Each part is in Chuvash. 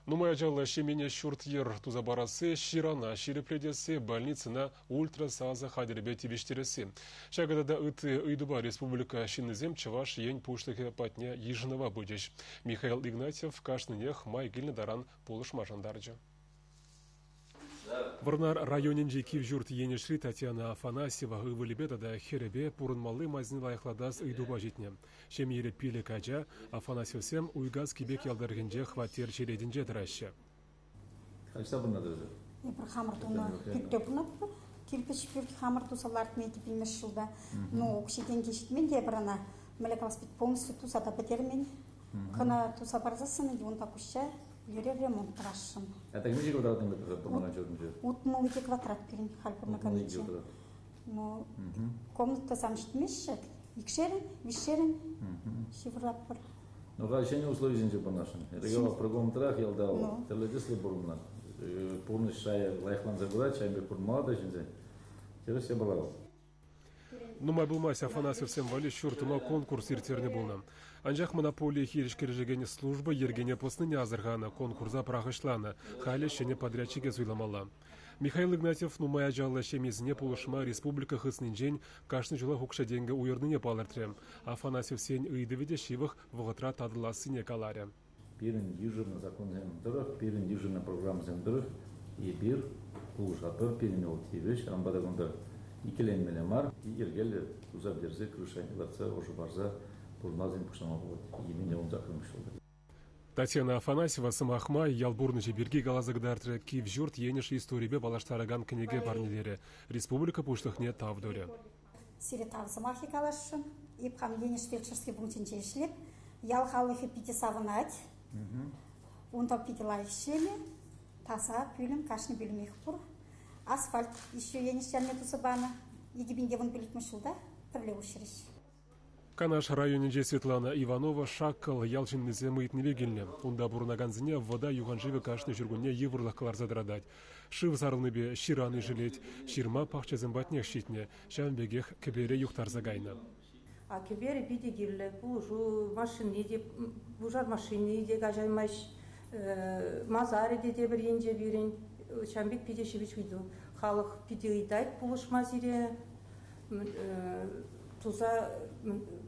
Нумай ачаллӑ ҫемьене ҫурт-йӗр туса парасси, ҫырана ҫирӗплетесси, больницӑна ультрасасӑ хатӗрӗпе тивӗҫтересси. Ҫакӑ тата ытти ыйтупа республика ҫыннисем Чӑваш Ен Пуҫлӑхӗ патне йышӑнӑва пычӗҫ. Михаил Игнатьев кашнинех май килнӗ таран пулӑшма шантарчӗ. Вӑрнар районӗнчи Кивҫурт Енӗшри Татьяна Афанасьева ывӑлӗпе тата хӗрӗпе пурӑнмалли майсене лайӑхлатас ыйтупа ҫитнӗ. Ҫемьере пилӗк ача, Афанасьевсем Уйкас Кипек ял тӑрӑхӗнче хваттер черетӗнче тӑраҫҫӗ. Каҫса пурӑнатӑр эсир? Эпир хамӑр тунӑ пӳртре пурӑнатпӑр. Кирпӗч пӳрт хамӑр туса лартни пӗлмеш ҫулта. Ну, укҫи-тенки ҫитмен те эпир ӑна мӗнле калас полностью туса та пӗтермен. Кӑна туса парсассӑн унта куҫса лере ремонт тӑвасшӑн. А так миҫе квадрат ӗнтӗ пурӑнакан ҫуртӗнче? 62 квадрат пирӗн халь пурӑнаканнинче. Ну, комнатӑсем ҫитмеҫҫӗ. Икшерӗн, виҫшерӗн ҫывӑратпӑр. Ну, халь ҫӗнӗ условисенче пурӑнасшӑн. Регион программӑрах ялта тӗрлӗ тӗслӗ пурӑннӑ. Пурнӑҫ шайӗ лайӑхланса пырать, ҫавӑн пек пурӑнмалла та ҫынсен. Тӗрӗс япала вӑл. Нумай пулмасть Афанасьевсем валли ҫурт тума конкурс ирттернӗ пулнӑ. Анчах монополие хирӗҫ кӗрешекен служба йӗркене пӑснине асӑрханӑ, конкурса пӑрахӑҫланӑ. Халӗ ҫӗнӗ подрядчике суйламалла. Михаил Игнатьев нумай ачаллӑ ҫемьесене пулӑшма республика хыснинчен кашни ҫулах укҫа-тенкӗ уйӑрнине палӑртрӗ. Афанасьевсен ыйтӑвӗ те ҫывӑх вӑхӑтра татӑлассине каларӗ. Пирӗн йышӑннӑ законсем тӑрӑх, пирӗн йышӑннӑ программӑсем тӑрӑх эпир пулӑшатпӑр, пирӗн вӑл тивӗҫ, ҫавӑнпа та кунта иккӗленмелле мар, йӗркеллӗ туса пӗтерсе крыша лартса, ӑшӑ парса пурӑнмасен пуҫлама пулать. Йӗмене 18-мӗш ҫулта. Татьяна Афанасьева, сӑмах май, ял пурнӑҫӗ пирки каласа кӑтартрӗ, Кивҫурт Енӗш историпе паллаштаракан кӗнеке парнелерӗ, республика Пуҫлӑхне тав турӗ. Сире тав сӑмахӗ каласшӑн. Эп хам Енӗш фельдшерски пунктӗнче ӗҫлеп. Ял халӑхӗ питӗ савӑнать. Унта питӗ лайӑх ӗҫлеме. Таса пӳлӗм, кашни пӳлӗмех пур. Асфальт еще Енӗш ялне туса панӑ. 2015 ҫулта пӗрле уҫрӗҫ. Канаш районӗнчи Светлана Иванова Шаккӑл ял ҫыннисем ыйтнипе килнӗ. Унта пурӑнакансене вӑта юханшывӗ кашни ҫуркунне йывӑрлӑх кӑларса тӑратать. Шыв сарӑлнипе ҫыран ишӗлет, ҫырма пахчасем патнех ҫитнӗ, ҫавӑн пекех кӗпере юхтарса кайнӑ. А кӗперӗ питӗ кирлӗ. Пулӑшу машини те, пушар машини те каҫаймасть, масарӗ те тепӗр енче пирӗн. Ҫавӑн пек питӗ ҫивӗч ыйту. Халӑх питӗ ыйтать пулӑшма сире. Туса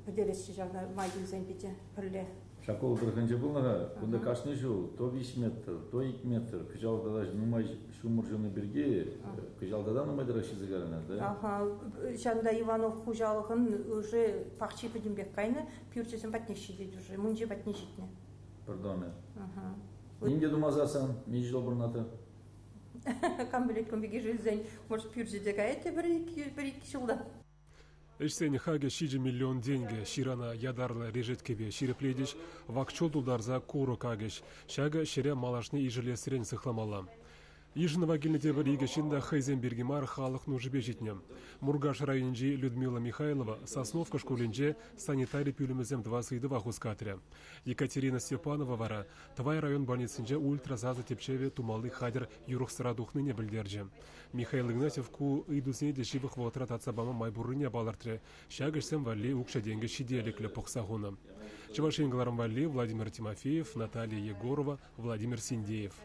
пӗтересчӗ ҫавна май килсен питӗ пӗрле. Шаккол тӑрӑхӗнче пулнӑ-ха. Кунта кашни ҫул то виҫ метр, то ик метр. Кӑҫал тата нумай ҫумӑр ҫунӑ пирки кӑҫал тата нумайтарах ҫисе кайнӑ, да? Аха. Ҫавӑнта Иванов хуҫалӑхӑн уже пахчи пӗтӗмпех кайнӑ, пӳрчӗсем патнех ҫитет уже, мунчи патне ҫитнӗ. Пӗр домӗ. Ним те тумасассӑн миҫе ҫул пурӑнатӑр? Кам пӗлет, кун пек ишӗлсен, может, пӳрчӗ те каять те пӗр-ик ҫулта. Ӗҫсен хакӗ 7 миллион тенкӗ. Ҫырана ятарлӑ решеткепе ҫирӗплетӗҫ, вак чул тултарса курӑк акӗҫ. Ҫакӑ ҫӗре малашне ишӗлесрен сыхламалла. Йышӑнӑва килнӗ тепӗр икӗ ҫын та хӑйсем пирки мар, халӑх нушипе ҫитнӗ. Муркаш районӗнчи Людмила Михайлова Сосновка шкулӗнче санитари пӳлӗмӗсем тӑвас ыйтӑва хускатрӗ. Екатерина Степанова вара Тӑвай район больницинче ультрасасӑ тӗпчевӗ тумалли хатӗр юрӑхсӑра тухнине пӗлтерчӗ. Михаил Игнатьев ку ыйтусене те ҫывӑх вӑхӑтра татса пама май пуррине палӑртрӗ. Ҫак ӗҫсем валли укҫа-тенкӗ ҫителӗклӗ пӑхса хунӑ. Чӑваш Ен кӑларӑм валли Владимир Тимофеев, Наталья Егорова, Владимир Синдеев.